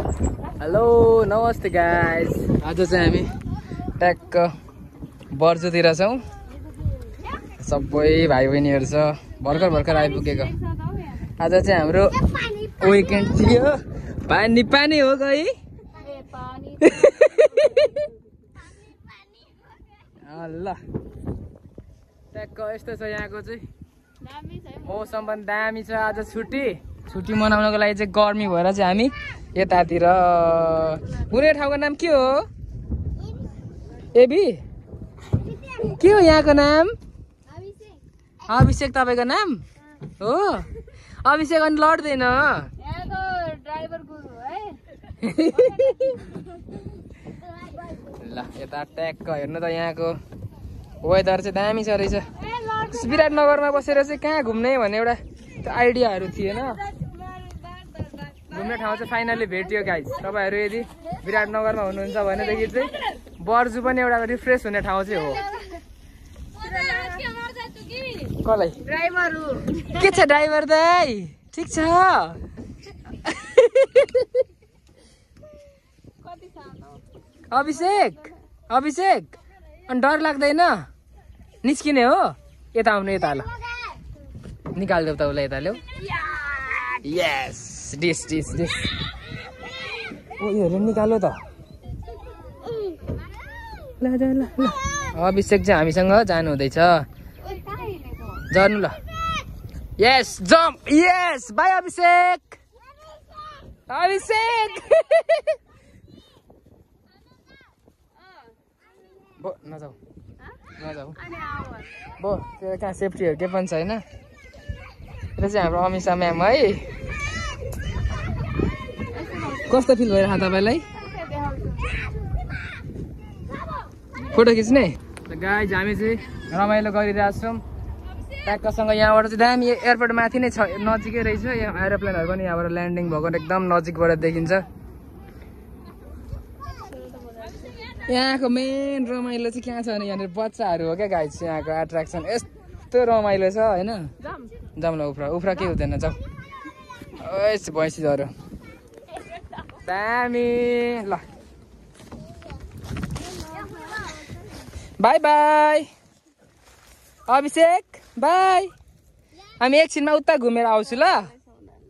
Hello नमस्ते guys. आज चाहिँ हामी ट्याक्क बर्जुतिर छौँ। सबै भाइ बहिनीहरू छ, भर्खर आइपुगेको। आज चाहिँ हाम्रो विकेन्ड थियो। पानी पानी हो गई ल ट्याक्क यस्तो छ यहाँको चाहिँ मौसम पनि दामी छ। आज छुट्टी मनाउनको लागि चाहिँ गर्मी भएर चाहिँ हामी यतातिर। कुनै ठाउँको नाम के हो? एबी के हो यहाँको नाम? अभिषेक। तपाईँको नाम हो अभिषेक? अनि लड्दैन ल यता ट्याक्क हेर्नु त यहाँको वेदर चाहिँ दामी छ रहेछ। विराटनगरमा बसेर चाहिँ कहाँ घुम्ने भन्ने एउटा आइडियाहरू थिएन। घुम्ने ठाउँ चाहिँ फाइनली भेटियो गाइस। तपाईँहरू यदि विराटनगरमा हुनुहुन्छ भनेदेखि चाहिँ बर्जु पनि एउटा रिफ्रेस हुने ठाउँ चाहिँ हो। कसलाई के छ ड्राइभर दाइ? ठिक छ अभिषेक अनि डर लाग्दैन? निस्किने हो? यता आउनु, यता ल निकालिदेऊ त उसलाई, यता ल्याऊ। यस डिस योहरू निकाल्यो त। ल अभिषेक चाहिँ हामीसँग जानु हुँदैछ। जानु ल। यस जम्प। यस बाई अभिषेक। बो नजाऊ बो, त्यो कहाँ सेफ्टीहरू के पनि छैन। यो चाहिँ हाम्रो अमिषा म्याम है। कस्तो फिल भइरहेको तपाईँलाई? फोटो खिच्ने गाइज हामी चाहिँ रमाइलो गरिरहेको छौँ ट्याक्कसँग। यहाँबाट चाहिँ दामी एयरपोर्ट माथि नै छ, नजिकै रहेछ। यहाँ एरोप्लेनहरू पनि यहाँबाट ल्यान्डिङ भएको एकदम नजिकबाट देखिन्छ। यहाँको मेन रमाइलो चाहिँ कहाँ छ भने यहाँनिर बच्चाहरू हो क्या गाइज। यहाँको एट्र्याक्सन यस्तो रमाइलो छ होइन। जाउँ ल उफ्रा के हुँदैन, जाउँ। यस भैँसीहरू दामी। ल बाई बाई अभिषेक बाई। हामी एकछिनमा उता घुमेर आउँछु ल।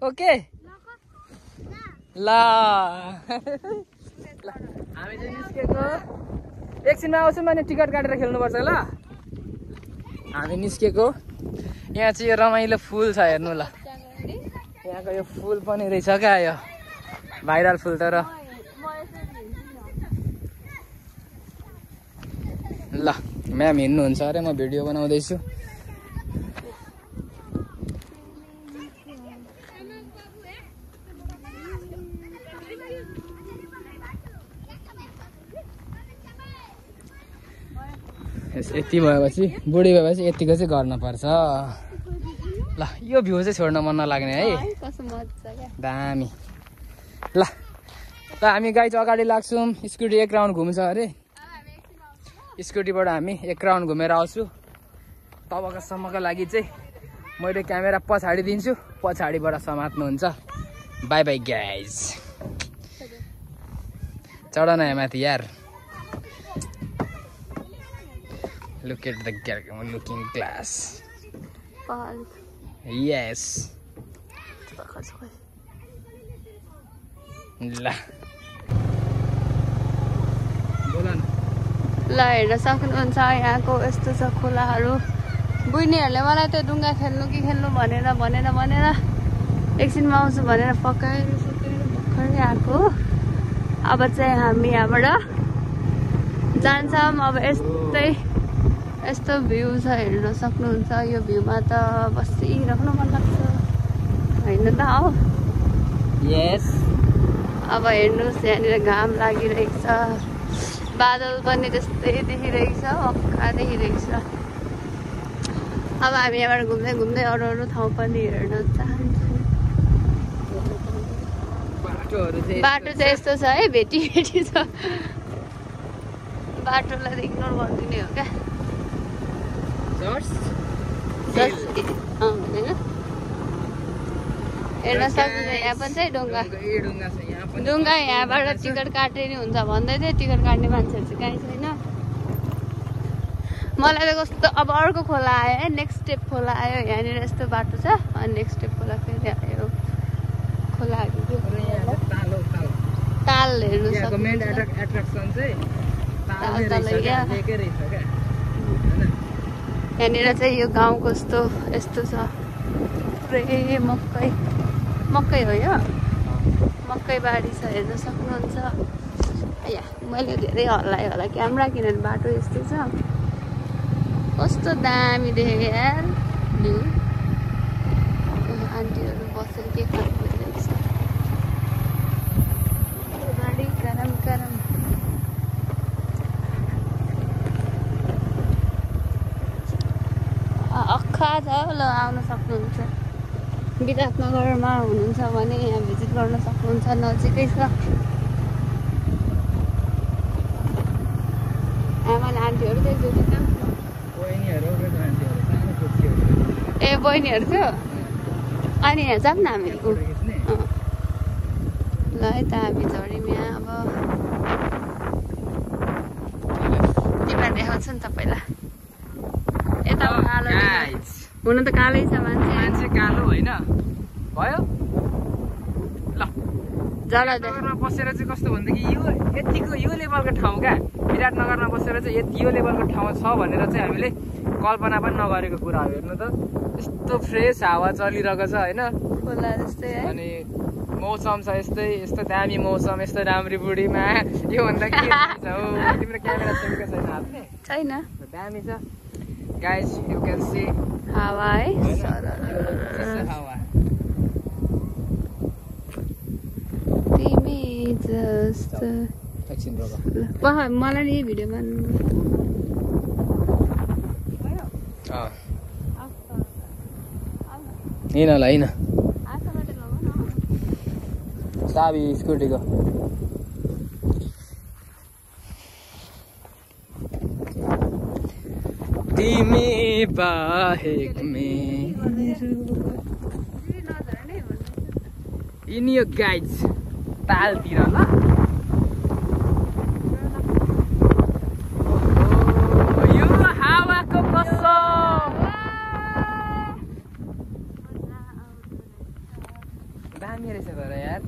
ओके ल हामी चाहिँ निस्केको, एकछिनमा आउँछौँ भने टिकट काटेर खेल्नुपर्छ ल। हामी निस्केको। यहाँ चाहिँ यो रमाइलो फुल छ हेर्नु ल। यहाँको यो फुल पनि रहेछ क्या, यो भाइरल फुल। तर ल म्याम हिँड्नुहुन्छ अरे, म भिडियो बनाउँदैछु। यति भएपछि बुढी भएपछि यतिको चाहिँ गर्नुपर्छ ल। यो भ्यू चाहिँ छोड्न मन नलाग्ने है, दामी। ल हामी गाइज अगाडि लाग्छौँ। स्कुटी एक राउन्ड घुम्छ अरे। स्कुटीबाट हामी एक राउन्ड घुमेर आउँछु। तबसम्मको लागि चाहिँ मैले क्यामेरा पछाडि दिन्छु, पछाडिबाट समात्नुहुन्छ। By by guys. चढ न माथि यार। Look at the looking glass. Yes. ल हेर्न सक्नुहुन्छ यहाँको यस्तो छ खोलाहरू। बुढ्नीहरूले मलाई त्यो डुङ्गा खेल्नु भनेर एकछिनमा आउँछु भनेर पकाएर भर्खरै आएको। अब चाहिँ हामी यहाँबाट जान्छौँ। अब यस्तो भ्यू छ हेर्न सक्नुहुन्छ। यो भ्यूमा त बसिराख्नु मन लाग्छ होइन त हो। यस अब हेर्नुहोस् यहाँनिर घाम लागिरहेको छ, बादल पनि त्यस्तै देखिरहेको छ, अक्का देखिरहेको छ। अब हामी यहाँबाट घुम्दै अरू ठाउँ पनि हेर्न चाहन्छौँ। बाटो चाहिँ यस्तो छ है, भेटी छ। बाटोलाई इग्नोर गरिदिने हो क्या। हेर्न सक्नुहुन्छ यहाँ पनि चाहिँ ढुङ्गा ढुङ्गा यहाँबाट टिकट काट्ने नि हुन्छ भन्दै थियो टिकट काट्ने मान्छेहरू चाहिँ कहीँ छैन मलाई त कस्तो अब अर्को खोला आयो है नेक्स्ट स्टेप खोला आयो यहाँनिर यस्तो बाटो छ अनि नेक्स्ट स्टेप खोला फेरि आयो खोला ताल हेर्नु यहाँनिर चाहिँ यो गाउँ कस्तो यस्तो छ पुरै मकै हो यो मकै बारी छ हेर्न सक्नुहुन्छ या मैले धेरै हल्लाएँ होला क्यामेरा किनभने बाटो यस्तो छ कस्तो दामी देखेको यार भ्यू आन्टीहरू बसेर के खानु भइरहेको छ गाडी गरम गरम अख्खा छ ल आउन सक्नुहुन्छ विराटनगरमा हुनुहुन्छ भने यहाँ भिजिट गर्न सक्नुहुन्छ नजिकै छ आमाले आन्टीहरू चाहिँ जोडी काम ए बहिनीहरू थियो अनि यहाँ जाऊँ न हामी ल है त हामी झऱ्यौँ यहाँ अब तिमीलाई देखाउँछु नि तपाईँलाई यता कालो हुन त कालै छ मान्छे कालो होइन भयो ल जग्गामा बसेर चाहिँ कस्तो भनेदेखि यो यतिको यो लेभलको ठाउँ क्या विराटनगरमा बसेर चाहिँ यति यो लेभलको ठाउँ छ भनेर चाहिँ हामीले कल्पना पनि नगरेको कुरा हो हेर्नु त यस्तो फ्रेस हावा चलिरहेको छ होइन खोला जस्तै है अनि मौसम छ यस्तै यस्तो दामी मौसम यस्तो राम्री बुढीमा योभन्दा के छ हौ तिम्रो क्यामेरा चलेको छैन हातले छैन दामी छ गाइस यु क्यान सी हावा है हावा तिमी जस्तो एकछिन रोग मलाई नि भिडियोमा हिँड ल हिँड चाबी स्कुटीको तिमी बाहेक मेरो यिनी यो गाइज तालतिर ल यो हावाको कसम दामी रहेछ तर यार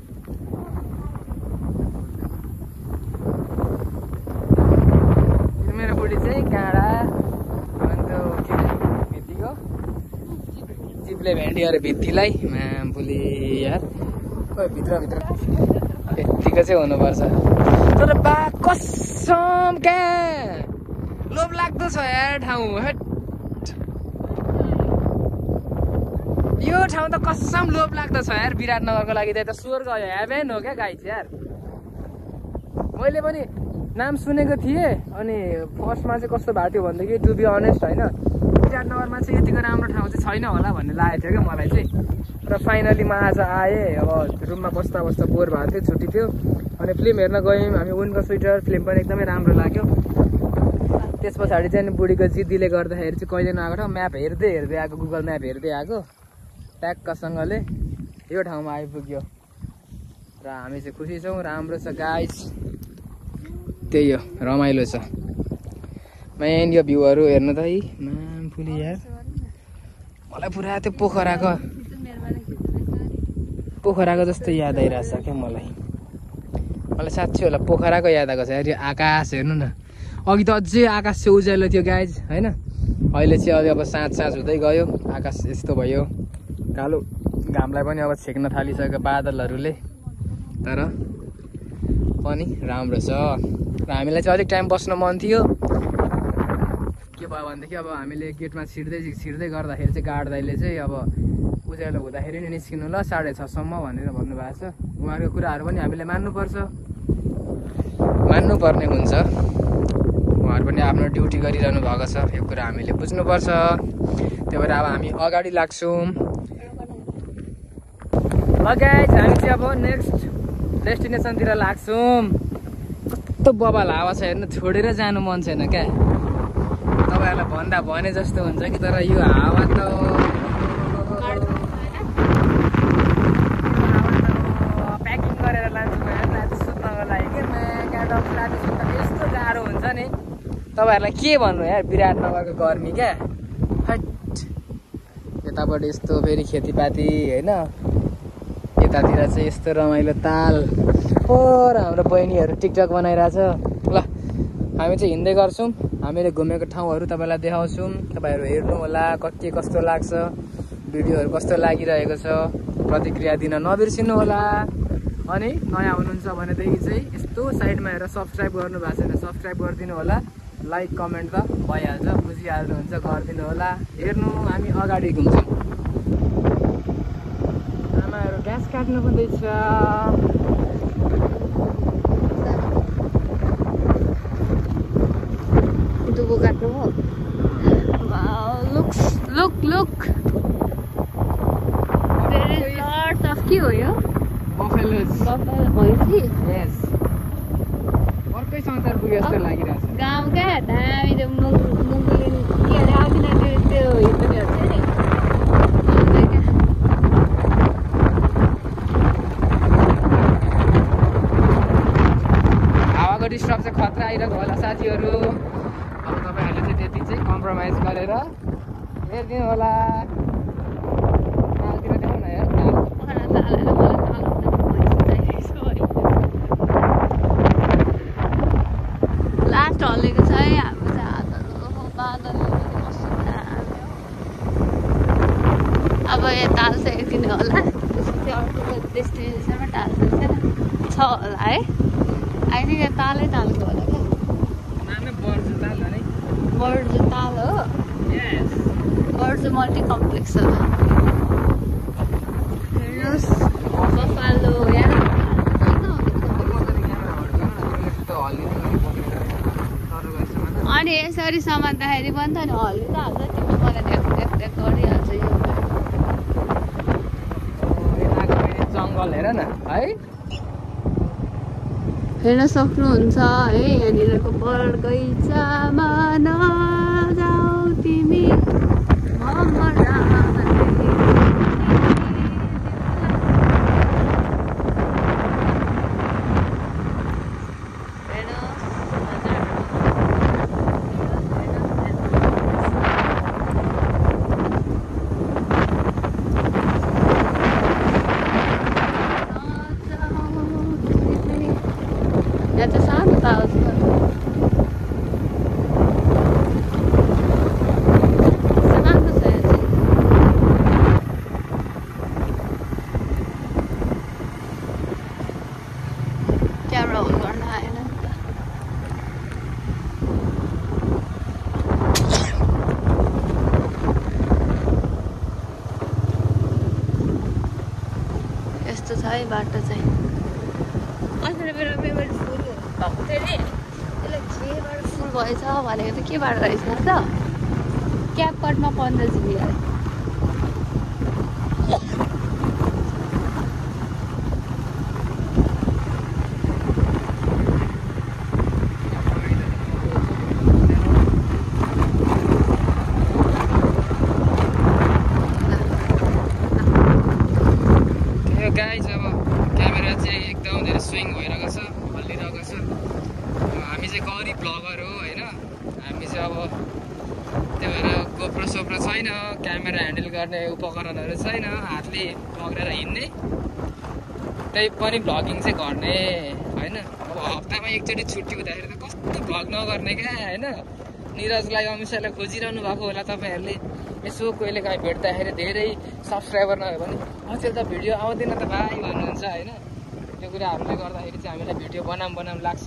मेरो बुढी चाहिँ काँडा अन्त भित्तीको जिपले भेन्डी अरे भित्तीलाई मामफुली यार भित्र यत्तिको चाहिँ हुनुपर्छ तर बा कसम क्या लोभ लाग्दो छ यार ठाउँ यो ठाउँ त कसम लोभ लाग्दो छ यार विराटनगरको लागि त स्वर्ग हेभेन हो क्या गाइज यार मैले पनि नाम सुनेको थिएँ अनि फर्स्टमा चाहिँ कस्तो भएको थियो भनेदेखि टु बी अनेस्ट होइन विराटनगरमा चाहिँ यतिको राम्रो ठाउँ चाहिँ छैन होला भन्ने लागेको थियो क्या मलाई चाहिँ र फाइनली म आज आएँ अब रुममा बस्दा बोर भएको थियो छुट्टी थियो अनि फिल्म हेर्न गयौँ हामी उनको स्वेटर फिल्म पनि एकदमै राम्रो लाग्यो त्यस पछाडि चाहिँ बुढीको जिद्दीले गर्दाखेरि चाहिँ कहिले नआएको ठाउँ म्याप हेर्दै आएको गुगल म्याप हेर्दै आएको ट्याक्कसँगले यो ठाउँमा आइपुग्यो र हामी चाहिँ खुसी छौँ राम्रो छ गाइस त्यही हो रमाइलो छ मेन यो भ्यूहरू हेर्नु त है मामफुली यार मलाई पुरा त्यो पोखराको जस्तो याद आइरहेछ क्या मलाई साँच्चै होला पोखराको याद आएको छ यार यो आकाश हेर्नु न अघि त अझै आकाश चाहिँ उज्यालो थियो गाइज होइन अहिले चाहिँ अब साँझ हुँदै गयो आकाश यस्तो भयो कालो घामलाई पनि अब छेक्न थालिसक्यो बादलहरूले तर पनि राम्रो छ र हामीलाई चाहिँ अलिक टाइम बस्न मन थियो के भयो भनेदेखि अब हामीले गेटमा छिर्दै गर्दाखेरि चाहिँ गार्ड दाइले चाहिँ अब उज्यालो हुँदाखेरि नि निस्किनु ल 6:30 भनेर भन्नुभएको छ उहाँहरूको कुराहरू पनि हामीले मान्नुपर्ने हुन्छ उहाँहरू पनि आफ्नो ड्युटी गरिरहनु भएको छ यो कुरा हामीले बुझ्नुपर्छ त्यही भएर अब हामी अगाडि लाग्छौँ गाइस हामी चाहिँ अब नेक्स्ट डेस्टिनेसनतिर लाग्छौँ कस्तो बबाल हावा छ हेर्नु छोडेर जानु मन छैन क्या तपाईँहरूलाई भन्दा भने जस्तो हुन्छ कि तर यो हावा त विराटनगर राति सुत्दा यस्तो गाह्रो हुन्छ नि तपाईँहरूलाई के भन्नु यार विराटनगरको गर्मी क्या हट यतापट्टि यस्तो फेरि खेतीपाती होइन यतातिर चाहिँ यस्तो रमाइलो ताल पर हाम्रो बहिनीहरू टिकटक बनाइरहेछ ल हामी चाहिँ हिँड्दै गर्छौँ हामीले घुमेको ठाउँहरू तपाईँलाई देखाउँछौँ तपाईँहरू हेर्नु होला के कस्तो लाग्छ भिडियोहरू कस्तो लागिरहेको छ प्रतिक्रिया दिन नबिर्सिनु होला अनि नयाँ हुनुहुन्छ भनेदेखि चाहिँ यस्तो साइडमा हेरेर सब्सक्राइब गर्नु भएको छैन सब्सक्राइब गरिदिनु होला लाइक कमेन्ट त भइहाल्छ बुझिहाल्नुहुन्छ गरिदिनु होला हेर्नु हामी अगाडि घुम्छौँ आमाहरू घाँस काट्नु पर्दैछ दुबो काट्नु हो look there is lots of के हो यो बफेलोज भैँसी यस अर्कै संसार पुगे जस्तो लागिरहेछ गाउँ क्या दामी त्यो मुङ्गुली के अरे आउँदैन त्यो हिँड्नेहरू छ नि हावाको डिस्टर्ब चाहिँ खतरा आइरहेको होला साथीहरू अब तपाईँहरूले चाहिँ त्यति चाहिँ कम्प्रोमाइज गरेर हेरिदिनु होला तालतिर देखाउन यार लास्ट हल्लेको छ है हाम्रो चाहिँ हातहरू बादलले अब यो ताल चाहिँ हेरिदिनु होला त्यसपछि अर्को डेस्टिनेसनमा ताल छ होला है अहिले यहाँ तालै तालको होला क्या नामै बर्जु ताल हो नि बर्जु ताल हो यस बर्जु मल्टी कम्प्लेक्स हो हेर्नुहोस् बफालो यहाँ अनि यसरी समात्दाखेरि पनि त नि हल्ली त हाल्छ तिम्रो मलाई देख गरिहाल्छ यो जङ्गल हेर न है हेर्न सक्नुहुन्छ है यहाँनिरको बगैँचामा नजाऊ तिमी यहाँ त सानो ताल छ क्यामेरा होल्ड गर्न आएन नि त यस्तो छ है बाटो चाहिँ मेरो फेभरेट फुल भएको थियो नि त्यसलाई केबाट फुल भएछ भनेको त केबाट रहेछ त क्याप कटमा 15 GB आयो गाइज अब क्यामेरा चाहिँ एकदम धेरै स्विङ भइरहेको छ हल्लिरहेको छ हामी चाहिँ गरिब भ्लगर हो होइन हामी चाहिँ अब त्यही भएर गोप्रो सोप्रो छैन क्यामेरा ह्यान्डल गर्ने उपकरणहरू छैन हातले पक्रेर हिँड्ने त्यही पनि भ्लगिङ चाहिँ गर्ने होइन अब हप्तामा एकचोटि छुट्टी हुँदाखेरि त कस्तो भ्लग नगर्ने क्या होइन निरजलाई अमिषालाई खोजिरहनु भएको होला तपाईँहरूले यसो कहिले काहीँ भेट्दाखेरि धेरै सब्सक्राइबर नभयो भने अचेल त भिडियो आउँदैन त भाइ भन्नुहुन्छ होइन त्यो कुराहरूले गर्दाखेरि चाहिँ हामीलाई भिडियो बनाऊँ लाग्छ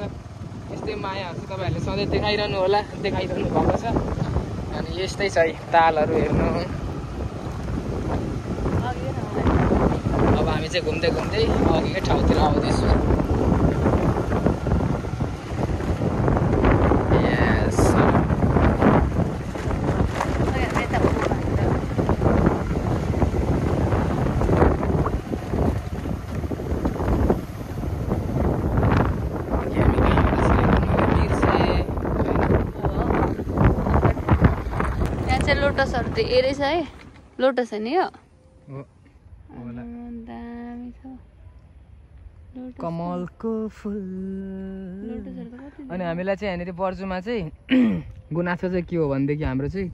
यस्तै मायाहरू चाहिँ तपाईँहरूले सधैँ देखाइरहनु होला देखाइरहनु भएको छ अनि यस्तै छ है तालहरू हेर्नु अब हामी चाहिँ घुम्दै घुम्दै अघिकै ठाउँतिर आउँदैछु लोटसहरू धेरै छ है लोटस होइन यो दामी दामी छ कमलको फुल। अनि हामीलाई चाहिँ यहाँनिर बर्जुमा चाहिँ गुनासो चाहिँ के हो भनेदेखि हाम्रो चाहिँ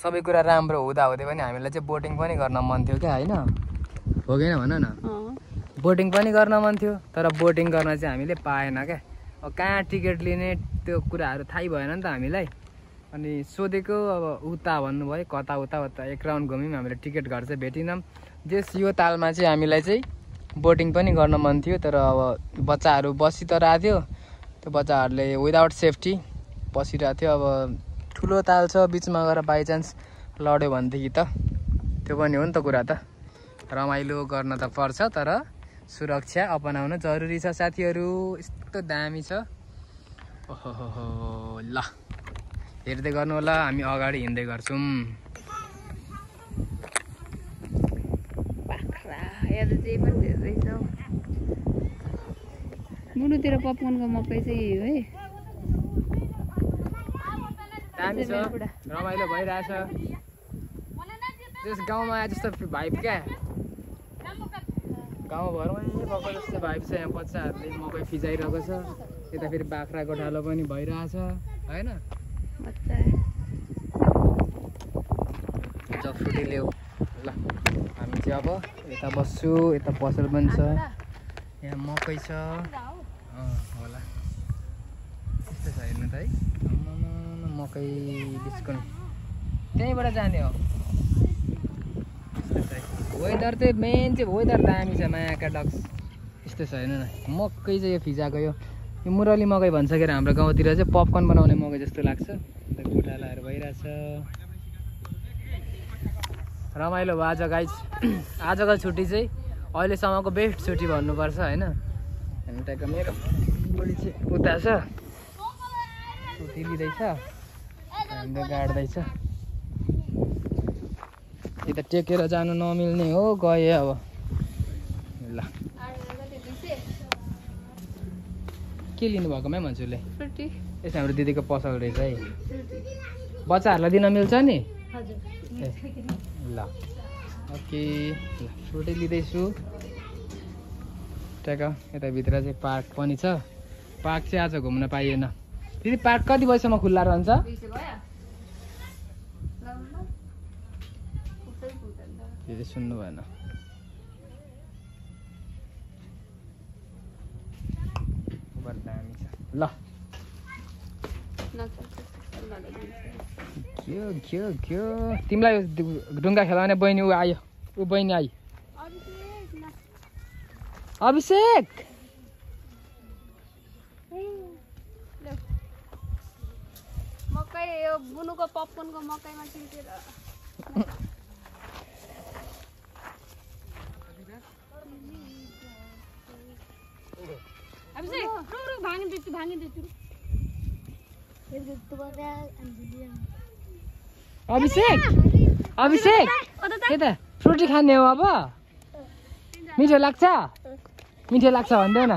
सबै कुरा राम्रो हुँदाहुँदै पनि हामीलाई चाहिँ बोटिङ पनि गर्न मन थियो क्या होइन, हो कि भन न। बोटिङ पनि गर्न मन थियो तर बोटिङ गर्न चाहिँ हामीले पाएन क्या। अब कहाँ टिकट लिने त्यो कुराहरू थाहै भएन नि त हामीलाई। अनि सोधेको अब उता भन्नुभयो, कता उता उता एक राउन्ड घुम्यौँ, हामीले टिकट घर चाहिँ भेटिनौँ। जस यो तालमा चाहिँ हामीलाई चाहिँ बोटिङ पनि गर्न मन थियो तर अब बच्चाहरू बसी त रहेको थियो, त्यो बच्चाहरूले विदाउट सेफ्टी बसिरहेको थियो। अब ठुलो ताल छ, बिचमा गएर बाइचान्स लड्यो भनेदेखि त त्यो पनि हो नि त कुरा त। रमाइलो गर्न त पर्छ तर सुरक्षा अपनाउन जरुरी छ साथीहरू। यस्तो दामी छ, ओहो ल हेर्दै गर्नु होला, हामी अगाडि हिँड्दै गर्छौँ। मुडुतिर पपकर्नको मकै चाहिँ है दामी छ, रमाइलो भइरहेछ। त्यस गाउँमा आए जस्तो भाइब क्या, गाउँघरमै भएको जस्तो भाइब छ। यहाँ बच्चाहरूले मकै फिजाइरहेको छ, यता फेरि बाख्रा गोठालो पनि भइरहेछ होइन। जफ्रुटी ल्याऊ ल, हामी चाहिँ अब यता बस्छु, यता पसल पनि छ, यहाँ मकै छ होला। यस्तो छ हेर्नु त है, मकै बिस्कुट त्यहीँबाट जाने हो। वेदर चाहिँ मेन चाहिँ वेदर दामी छ, मायाका डक्स यस्तो छ हेर्नु न। मकै चाहिँ यो फिजाको यो मुरली मकै भन्छ के हाम्रो गाउँतिर चाहिँ पपकर्न बनाउने मकै जस्तो लाग्छ। गोठालाहरू भइरहेछ, रमाइलो भयो आज गाइज। आजको छुट्टी चाहिँ अहिलेसम्मको बेस्ट छुट्टी भन्नुपर्छ होइन। हेर्नु टाइपको मेरो बुढी चाहिँ उता छ, छुट्टी लिँदैछ, हाम्रो गाड्दैछ। यता टेकेर जानु नमिल्ने हो, गएँ अब ल। के लिनुभएको म्याम हजुरले? यसो हाम्रो दिदीको पसल रहेछ है, बच्चाहरूलाई दिन मिल्छ नि। ल ओके ल, फ्रुटी लिँदैछु। ट्याक यताभित्र चाहिँ पार्क पनि छ, पार्क चाहिँ आज घुम्न पाइएन। दिदी पार्क कति बजीसम्म खुल्ला रहन्छ? दिदी सुन्नु भएन। दामी छ ल। के तिमीलाई ढुङ्गा खेलाउने बहिनी ऊ आयो, ऊ बहिनी आयो। अभिषेक मकै यो बुनुको पपकर्नको मकैमा चिन्तेर अभिषेक भागिदिन्छु अभिषेक अभिषेक के त फ्रुटी खाने हो अब? मिठो लाग्छ? मिठो लाग्छ भन्दैन?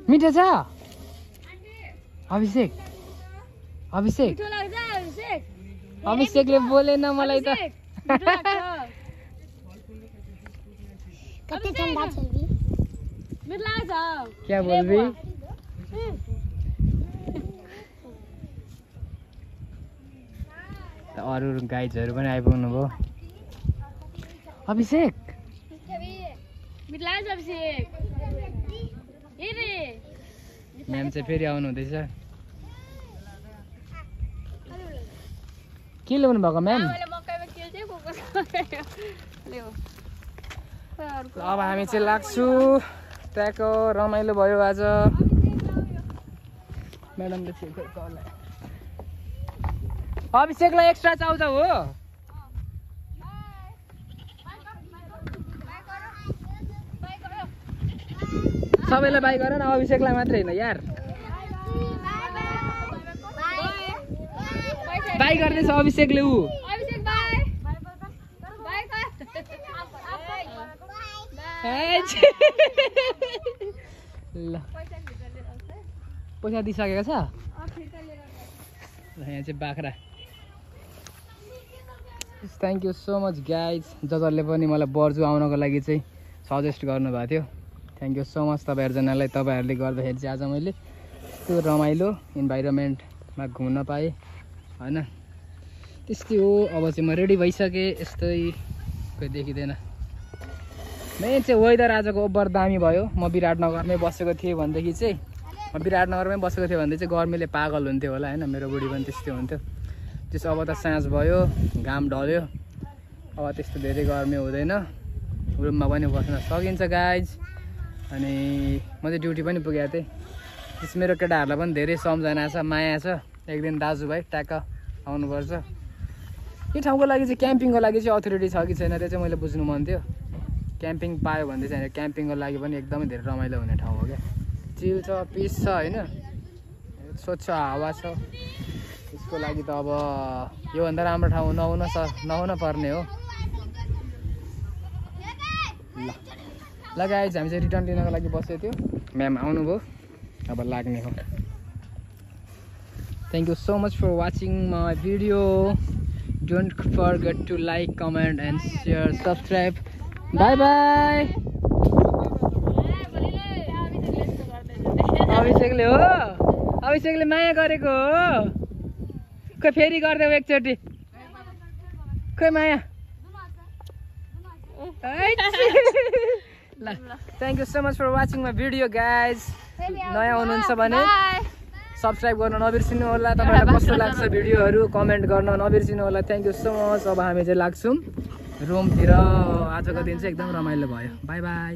मिठो छ अभिषेक? अभिषेक अभिषेकले बोलेन मलाई त। क्या बोल रही? अरू गाइजहरू पनि आइपुग्नु भयो। अभिषेक म्याम चाहिँ फेरि आउनु हुँदैछ। के ल्याउनु भएको म्याम? अब हामी चाहिँ लाग्छु। त्यहाँको रमाइलो भयो आज। म्याडमले अभिषेकलाई एक्स्ट्रा चाउचाउ हो। सबैलाई बाई गर न, अभिषेकलाई मात्रै होइन यार। बाई गर्दैछ अभिषेकले। ऊ ल पैसा दिइसकेको छ। यहाँ चाहिँ बाख्रा thank you so much guys जसले पनि मलाई बर्जु आउनको लागि चाहिँ सजेस्ट गर्नुभएको थियो थ्याङ्क यू सो मच तपाईँहरूजनालाई तपाईँहरूले गर्दाखेरि चाहिँ आज मैले यस्तो रमाइलो इन्भाइरोमेन्टमा घुम्न पाएँ होइन त्यस्तै हो अब चाहिँ म रेडी भइसकेँ यस्तै कोही देखिँदैन मेन चाहिँ वेदर आजको ओभर दामी भयो म विराटनगरमै बसेको थिएँ भनेदेखि चाहिँ गर्मीले पागल हुन्थ्यो होला होइन मेरो बुढी पनि त्यस्तै हुन्थ्यो त्यसो अब त साँझ भयो घाम ढल्यो अब त्यस्तो धेरै गर्मी हुँदैन रुममा पनि बस्न सकिन्छ गाइज अनि म चाहिँ ड्युटी पनि पुगेको थिएँ त्यस मेरो केटाहरूलाई पनि धेरै सम्झना छ माया छ एक दिन दाजुभाइ ट्याक्क आउनुपर्छ यो ठाउँको लागि चाहिँ क्याम्पिङको लागि चाहिँ अथोरिटी छ कि छैन त्यो चाहिँ मैले बुझ्नु मन थियो क्याम्पिङ पायो भने चाहिँ क्याम्पिङको लागि पनि एकदमै धेरै रमाइलो हुने ठाउँ हो क्या चिल छ पिस छ होइन स्वच्छ हावा छ त्यसको लागि त अब योभन्दा राम्रो ठाउँ नहुन पर्ने हो ल गाइज हामी चाहिँ रिटर्न लिनको लागि बसेको थियो म्याम आउनुभयो अब लाग्ने हो thank you so much for watching my video don't forget to like comment and share subscribe bye bye अभिषेकले माया गरेको हो खोइ फेरि गरिदेऊ एकचोटि खोइ माया ल thank you so much for watching my video guys नयाँ हुनुहुन्छ भने सब्सक्राइब गर्न नबिर्सिनु होला तपाईँलाई कस्तो लाग्छ भिडियोहरू कमेन्ट गर्न नबिर्सिनु होला थ्याङ्क यू सो मच अब हामी चाहिँ लाग्छौँ रुमतिर आजको दिन चाहिँ एकदम रमाइलो भयो बाई बाई